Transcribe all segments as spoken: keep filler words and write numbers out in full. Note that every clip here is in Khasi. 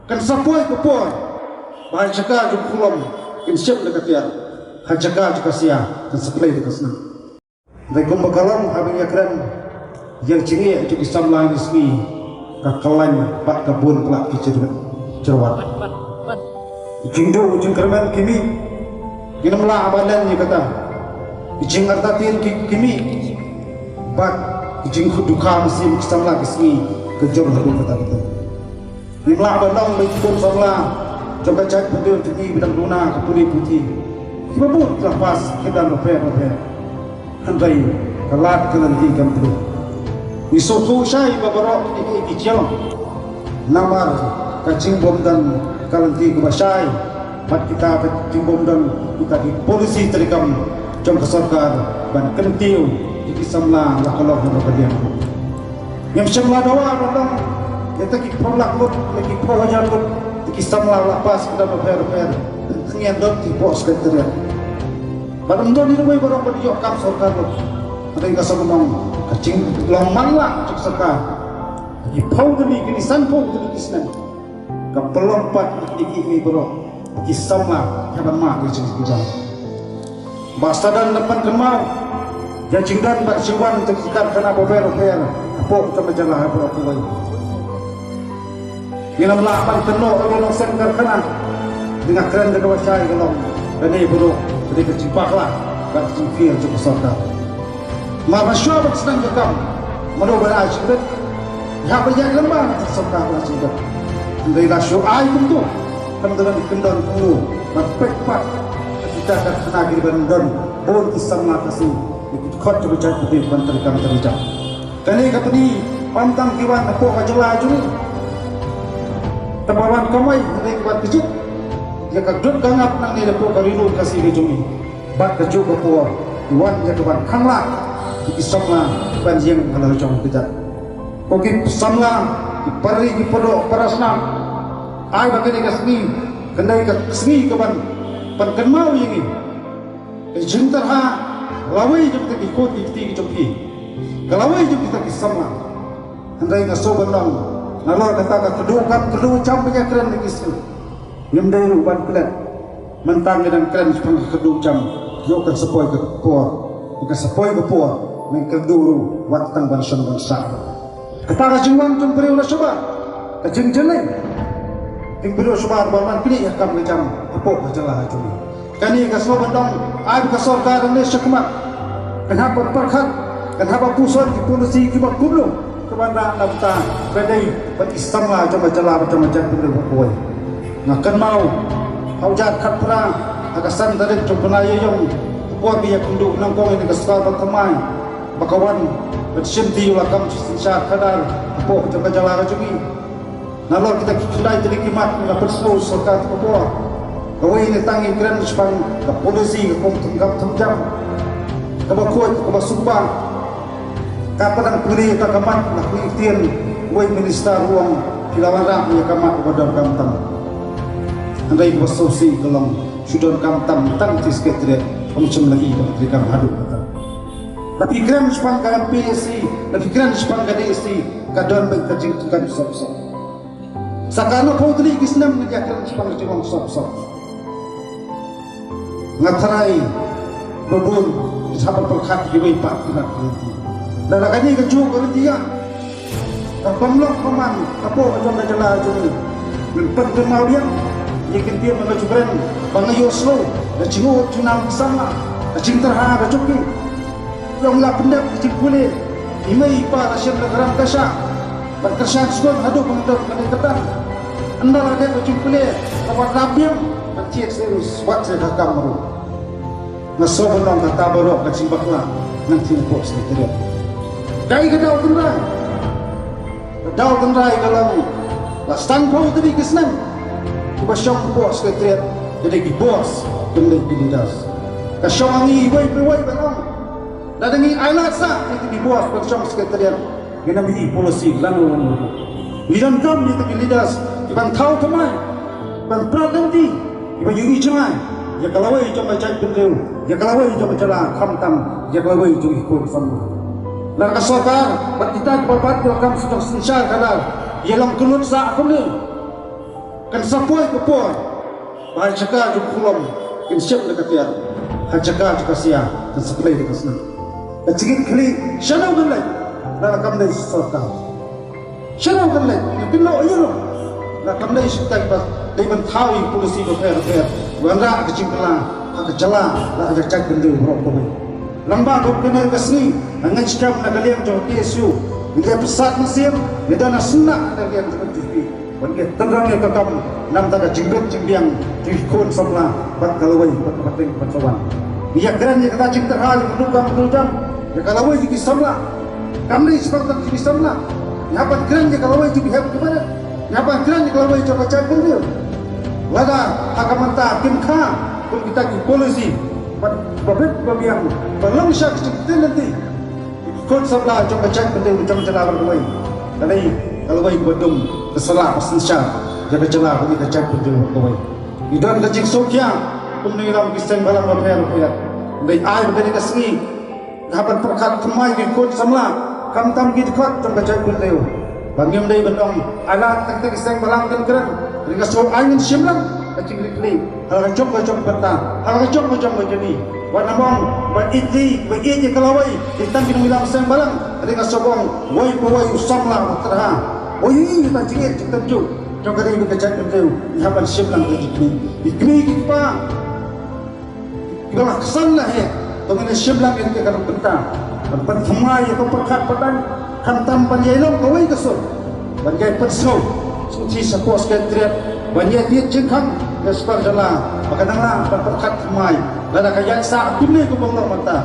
Kan sa poi ka por ba ha jaka jong ka khulom kin shim da ka tiar, ha jaka jong ka sia kan sa plie da ka snam. Hynrei kumba ka long, haba ngi ïakren ïa ka jingeh jong ki samla ngi sngi, ka kyllaiñ bad ka bun palat ki jingwad, jingwad. Ki jingduh jingkyrmen ki mih, ngim lah ban len ïa kata. Ki jingartatien ki, ki mih bad ki jingdukha mynsiem ki samla ki sngi ka jur haduh katta katta. Ngim lah ban ong ba ki khun samla jong ka jaitbynriew jong ngi ba dang duna ka pule puthi, kiba bun ki la pass ki kyrdan bapher bapher. Hynrei ka lad ka lynti kam plie. Ngi sngewthuh shai ba baroh kine ki jia long namar ka jingbym don ka lynti kaba shai bad kita ka jingbym don kita ki polisi treikam jong ka sorkar ban kyntiew ïa ki samla la ka long ha ka liang. Ngim shym la dawa ba long ïa kita ki phew lak ngut, ïa ki phew hajar ngut, ïa ki samla la pass ki kyrdan bapher bapher. Ngi ïa don ki pok secretariat. Bad ym don ïa uwei baroh ba ïoh kam sorkar lut. Hynrei nga sngewthuh ka jinglong manla jong ka sorkar. Ki phew tylli, ki san phew tylli ki snem. Ka pynlong pat ïa ki, ïa ki baroh ki samla ka ban mad ïa ka jingkyrkhu. Ba sa don la pynkynmaw ïa ka jingdon bad jingwan jong ki karkhana bapher bapher hapoh jong ka jylla ha baroh kawei. Ngim lah ban kynnoh ïa ka nongseng karkhana. Nga kren da kaba shai ka long, kane baroh ka dei ka jingbakla bad ka jingphier jong ka sorkar. Namar ba shuwa ban sdang ka kam, mano ba la ai jingbit? Ïa ba ïaid lem bad ka sorkar ba la ai jingbit. Hynrei la shu ai kumto, kam da don kyndon kumno ban peit pat ïa kita karkhana kiba don bun ki samla Khasi, ïa ki dkhot jong ka jaitbynriew ban treikam treijam. Kane ka pynïaid ym tang ki wan hapoh ka jylla jong ngi, tang ba wan kamai, hynrei ki wan kjit ïa ka kdut ka ngap nangne hapoh ka ri lum Khasi ka jong ngi. Bad kajuh ka por ki wan ïa ka ban khanglad ïa ki samla ban ïeng ha la jong ka jaid. Ko ki samla, ki para ri, ki para doh, para snam, ai ba kane ka sngi kan dei ka sngi ka ban pynkynmaw ïa ngi ka jingtyrha ka lawei jong kita ki khun ki kti ki jong phi, ka lawei jong kita ki samla. Hynrei nga sngewbha ban ong, nalor kata ka kyrduh kam kyrduh jam ba ngi ïakren ha ki sngi, ngim dei ruh ban klet. Mynta ngi dang kren shaphang ka kyrduh jam, ïoh kan sa poi ka por, kan sa poi ka por, men kyrduh ruh wat tang ban shong ban sah. Kata ka jingwan jong briew la shabar, ka jingjyllei jong briew shabar ban wan pynïaid ïa ka kam ka jam hapoh ka jylla ha jong ngi. Kane ka sngewbha ban ong, ai ba ka sorkar ne shakhmat kan hap ban pyrkhat, kan hap ban puson ki polisi kiba kumno ka ban rah na bynta ka dei bad ki samla jong ka jylla bad jong ka jaitbynriew baroh kawei. Nga kynmaw ha u jar khatphra ha ka san tarik jong u bnai Ïaïong, ka por ba ïakynduh nyngkong ïa ka sorkar ba thymmai ba ka wan ban shim ïa la ka kam synshar khadar hapoh jong ka jylla ka jong ngi. Nalor kita ki khyndai tylli ki mat nga pynsngew sorkar ka por. Kawei ne tang ïa kren shaphang ka polisi ka kum thum gam thum jam, kaba khuid kaba sumba. Ka pdeng puri ta ka mat na puri tien, wei minister ruh u ong phi la wanrah ïa ka mat uba donkam tam. Hynrei kaba sngewsih ka long shu donkam tam tang ki secretariat, ym shym la i ban treikam haduh katta. La phi kren shaphang ka M P S C, la phi kren shaphang ka D S C, ka don beit ka jingkyrkhu sop sop. Sa ka na phew tylli ki snem ngi ïakren shaphang ka jinglong sop sop. Nga tharai ba bun ki sa pyrkhat kiwei pat ki mat ki lynti. Lada kane kajuh ka lynti ïa ka pynlong pynman hapoh ka jong ka jylla jong ngi, men pynkynmaw biang ïa ki ktien ba nga ju kren ba nga ïohsngew ka jingud jingnam ki samla, ka jingtyrha ka jong ki. Ïa la pyndep ka jingpule i mei i pa, la shem da ka ram ka shah ban kyrshan sngewbha haduh ban don kane ka dang. Ynda la dep ka jingpule ka wat rap biang ban thied sha wat sha ka kam ruh. Nga sngewbha ban ong kata baroh ka jingbakla nangtei hapoh secretariat. Kaei ka daw tynrai? Ka daw tynrai ka long la san phew tylli ki snem kiba shong hapoh secretariat ka dei ki boss, kim dei ki leaders. Ka shong ha ngi iwei pa iwei ban ong, lada ngi ailad sah ïa ki boss ban shong secretariat, ngin ym ïohi policy lano lano. Ngi donkam ïa ki leaders kiban thaw thymmai, ban prat lynti, kiba ïohi jngai ïa ka lawei jong ka jaitbynriew, ïa ka lawei jong ka jylla, khamtam ïa ka lawei jong ki khun samla. Lada ka sorkar bad kita kiba bat ïa la ka kam synshar khadar ïa long kyllut sah kumne, Kan sa poi ka por ba ha jaka jong ka khulom kin shim da ka tiar, ha jaka jong ka sia kan sa plie da ka snam. Ka jingkitkhlieh, shano kan leit lada kam dei sorkar? Shano kan leit? Ngi kynnoh ïa ruh, lada kam dei sorkar ba dei ban thaw ïa ki polisi bapher bapher, wanrah ka jingkylla ha ka jylla lane ha ka jaitbynriew baroh kawei. Lyngba kum kane ka sngi, nga ngeit skhem na ka liang jong ka K S U, ngi la pyrsad mynsiem, ngi don ha syndah na ka liang jong ka N P P. Ban ïa tynrong ïa ka kam namar ka jingbit jingbiang jong ki khun samla bad ka lawei bad ka pateng bad ka wan. Ngi ïa kren ïa kata jingtyrha ïa ka dukam ka dujam ïa ka lawei jong ki samla. Kam dei shuh tang jong ki samla. Ngi hap ban kren ïa ka lawei jong ki hep ki barit. Ngi hap ban kren ïa ka lawei jong ka jaitbynriew. Lada ha ka mynta kim kha kum kita ki polisi bad ba bit ba biang ba long sha ka jingtei lynti. Ki khun samla jong ka jaitbynriew jong ka jylla baroh kawei, ka dei ka lawei kaba dum, ka sala ka synshar ïa ka jylla bad ïa ka jaitbynriew baroh kawei. Ngi don ka jingsngewkhia kumne, ngi long ki seng bhalang bapher bapher. Hynrei ai ba kane ka sngi ngi hap ban pyrkhat thymmai ki khun samla, khamtam ki dkhot jong ka jaitbynriew. Ba ngim dei ban ong, ai lad tang tang ki seng bhalang kin kren. Hynrei nga sngew ai ngin shim lang ka jingkitkhlieh ha la ka jong ka jong ka bynta, ha la ka jong ka jong ka jong ngi. Wat nym ong ban ïeit, ban ïeit ïa ka lawei, ïeit tang ki nongïalam seng bhalang. Hynrei nga sngew ong, wei pa wei u samla u tyrha, u ïohi ïa ka jingïeit jingtynjuh jong ka ri bad ka jaitbynriew. Ngi hap ban shim lang ka jingkitkhlieh. Ki kmie ki kpa kiba la ksan la heh, to ngin ïa shim lang ïa ka bynta ban pynthymmai ïa ka pyrkhat pateng, khamtam ban ïai long kawei ka sur, ban ïai pynsngew sngewsih shapoh Secretariat, ban ïai tied jingkhang ïa sorkar jylla ba kan nang lah ban pyrkhat thymmai. Lada ka ïaid sah kumne kumba long mynta,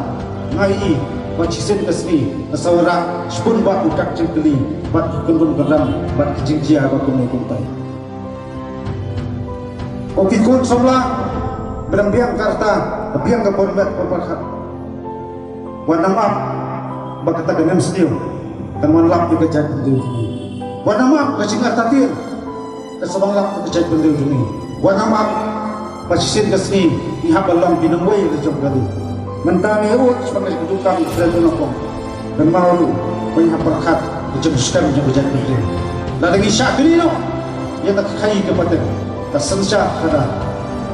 nga ïohi ba shisien ka sngi ka sa wanrah shibun bah u dak jingkylli bad ki kynrum kynram bad ki jingjia ba kumne kumtai. Ko ki khun samla, ba dang biang ka rta, ka biang ka bor met bor barkhat. Wat nym ap ba kata ka nemsniew kan wan lap ïa ka jaitbynriew jong ngi. Wat nym ap ka jingartatien kan sa wan lap ïa ka jaitbynriew jong ngi. Wat nym ap ba shisien ka sngi ngi hap ban long ki nongwei la jong ka ri. Mynta ngi ïoh sha ka jingduh kam ka jong ngi. Kynmaw ruh ba ngi hap pyrkhat ka jingskhem jong ka jaitbynriew. Lada ngi shah kynnoh ïa ka khaii ka pateng, ka synshar khadar,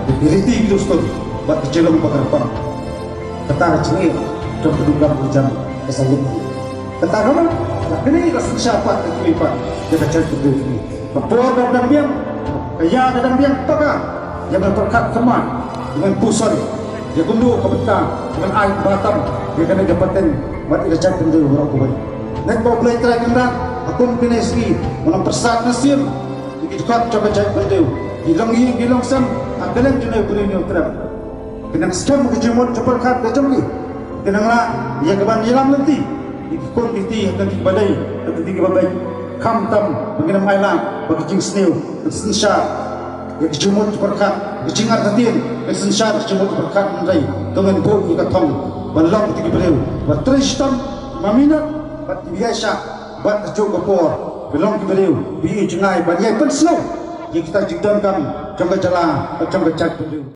ka riti ka dustur bad ka jinglong ba kyrpang, kata ka jingïeit jong ka dukam ka jam ka sa ïoh. Kata ka mut la kane ka synshar pat ka kmie pat ïa ka jaitbynriew jong ngi. Ka por ka dang biang, ka ïa ka dang biang, paka ïa ban pyrkhat thymmai, ïa ban puson ïa kumno ka bynta, ïa ban ai ba tam ïa kane ka pateng bad ïa ka jaitbynriew baroh kawei. Ngeit ba U Blei Trai Kynrad ha kum kine sngi un ym pyrsad mynsiem ïa ki dkhot jong ka jaitbynriew, ki longïing ki longsem ha kylleng jong une u briew Hynñiewtrep. Kin nang skhem ka jingmut jingpyrkhat ka jong ki. Kin nang lah ïa ka ban ïalam lynti ïa ki khun ki kti ha ka kti kaba dei, ha ka kti kaba beit. Khamtam ba ngin ym ailad ba ka jingsniew kan synshar ïa ka jingmut jingpyrkhat, ka jingartatien kan synshar ka jingmut jingpyrkhat, hynrei to ngin buh ïa ka thong ban long kita ki briew ba trei shitom, ba minot bad kiba ïaishah bad ha kajuh ka por ba long ki briew ba ïohi jngai ban ïai pynsngew ïa kita ki jingdonkam jong ka jylla bad jong ka jaitbynriew.